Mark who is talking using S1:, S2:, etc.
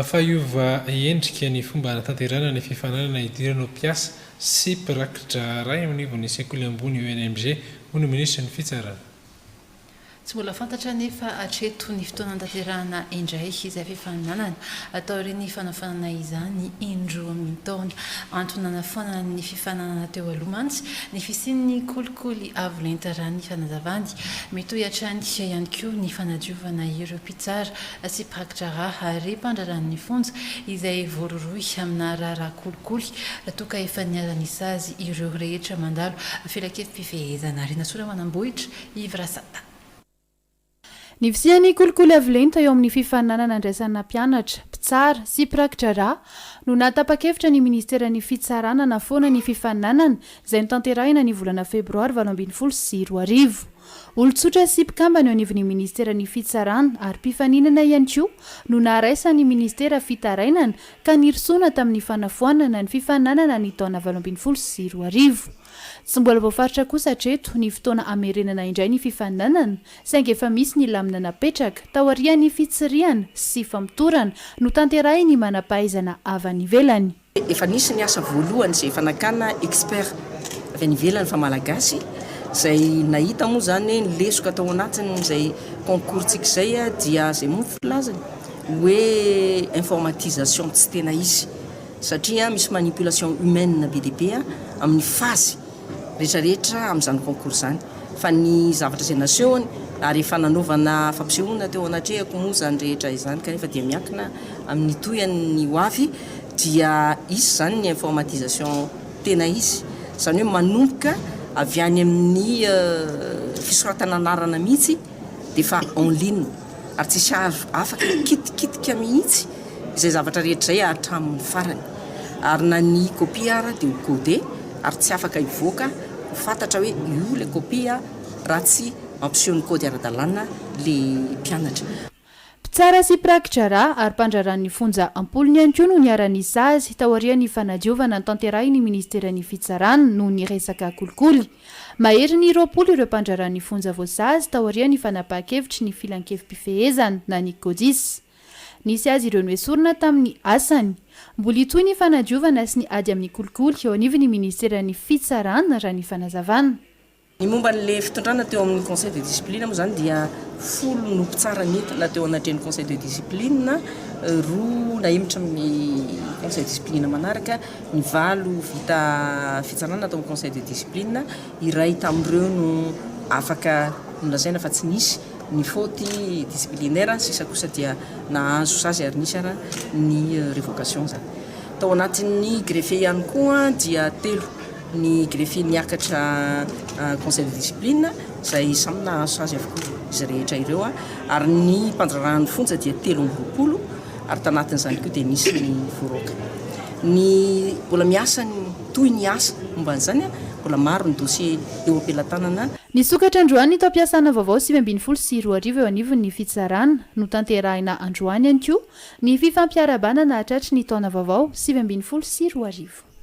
S1: Fa hiova endrika ny fomba hanatanterahana ny fifaninanana hidirana ho mpiasa sy mpiraki-draharaha eo anivon'ny sekoly ambony UNMG, hoy ny minisitry ny Fitsarana.
S2: Tsy mbola fantatra anefa hatreto ny fotoana hanatanterahana indray izay fifaninanana, taorian'ny fanafoanana izany indroa amin-taona. Antony nanafoanana ny fifaninanana teo aloha mantsy ny fisian'ny kolikoly avo lenta raha ny fanazavany. Mitohy hatrany ihany koa ny fanadiovana ireo mpitsara sy mpiraki-draharaha ary mpandraharahan'ny fonja izay voarohirohy amina raharaha kolikoly toa ka efa niharan'ny sazy ireo rehetra mandalo filakevi-pifehezana. Rinasoa Ramanambohitra, Yves Rasata.
S3: Ny fisian'ny kolikoly avo lenta eo amin'ny fifaninanana andraisana mpianatra, mpitsara sy mpiraki-draharaha no nahatapa-kevitra ny minisiteran'ny Fitsarana hanafoana ny fifaninanana izay notanterahina ny volana febroary 2018. Olon-tsotra sy mpikambana eo anivon'ny minisiteran'ny Fitsarana ary mpifaninana ihany koa no naharaisan'ny minisitera fitarainana ka nirosoana tamin'ny fanafoanana ny fifaninanana ny taona 2018. Tsy mbola voafaritra kosa hatreto ny fotoana hamerenana indray ny fifaninanana saingy efa misy ny lamina napetraka taorian'ny fitsirihana sy famotorana notanterahin'ny manam-pahaizana avy any ivelany.
S4: Efa nisy ny asa voalohany izay efa nakana expert avy any ivelany fa malagasy izay nahita moa izany hoe ny lesoka tao anatin'izay concours-tsika izay dia izay moa ny filazany hoe informatisation tsy tena izy satria misy manipulation humaine be dia be amin'ny phase rehetra rehetra amin'izany concours izany fa ny zavatra izay nasehony ary efa nanaovana fampisehoana teo anatrehako moa izany rehetra izany kanefa dia miankina amin'ny tohiny ho avy dia hisy izany ny informatisation tena izy izany hoe manomboka avy any amin'ny fisoratana anarana mihitsy dia efa en ligne ary tsisy afaka hikitikitika mihitsy izay zavatra rehetra izay hatramin'ny farany ary na ny copie ara dia ho codé ary tsy afaka hivoaka ho fantatra hoe io ilay copie raha tsy mampiseho ny code ara-dalàna ilay mpianatra.
S3: Mpitsara sy mpiraki-draharaha ary mpandraharahan'ny fonja am-polony ihany koa no niharan'ny sazy taorian'ny fanadiovana notanterahin'ny minisiteran'ny Fitsarana noho ny resaka kolikoly. Maherin'ny 20 ireo mpandraharahan'ny fonja voasazy taorian'ny fanapahan-kevitry ny filankevi-pifehezana na ny Codis. Nisy azy ireo noesorina tamin'ny asany. Mbola hitohy ny fanadiovana sy ny ady amin'ny kolikoly eo anivon'ny minisiteran'ny Fitsarana raha ny fanazavana.
S4: Ny momba an'ilay fitondrana teo amin'ny conseil de discipline moa izany dia folo no mpitsara nentina teo anatrehan'ny conseil de discipline, roa nahemotra amin'ny conseil de discipline manaraka, ny valo vita fitsarana tao amin'ny conseil de discipline, iray tamin'ireo no afaka nolazaina fa tsy nisy ny faute disciplinaire, ny sisa kosa dia nahazo sazy ary nisy ara ny révocation izany. Tao anatin'ny greffier ihany koa dia telo. Ny greffier niakatra conseil de discipline izay samy nahazo sazy avokoa izy rehetra ireo ary ny mpandraharahan'ny fonja dia 23 ary tanatin'izany koa dia nisy ny voaroaka. Ny mbola miasa ny toy ny asa momba an'izany, mbola maro ny dossier eo am-pelatanana.
S3: Nisokatra androany ny taom-piasana vaovao 2019 eo anivon'ny Fitsarana. Notanterahina androany ihany koa ny fifampiarahabana nahatratry ny taona vaovao 2019.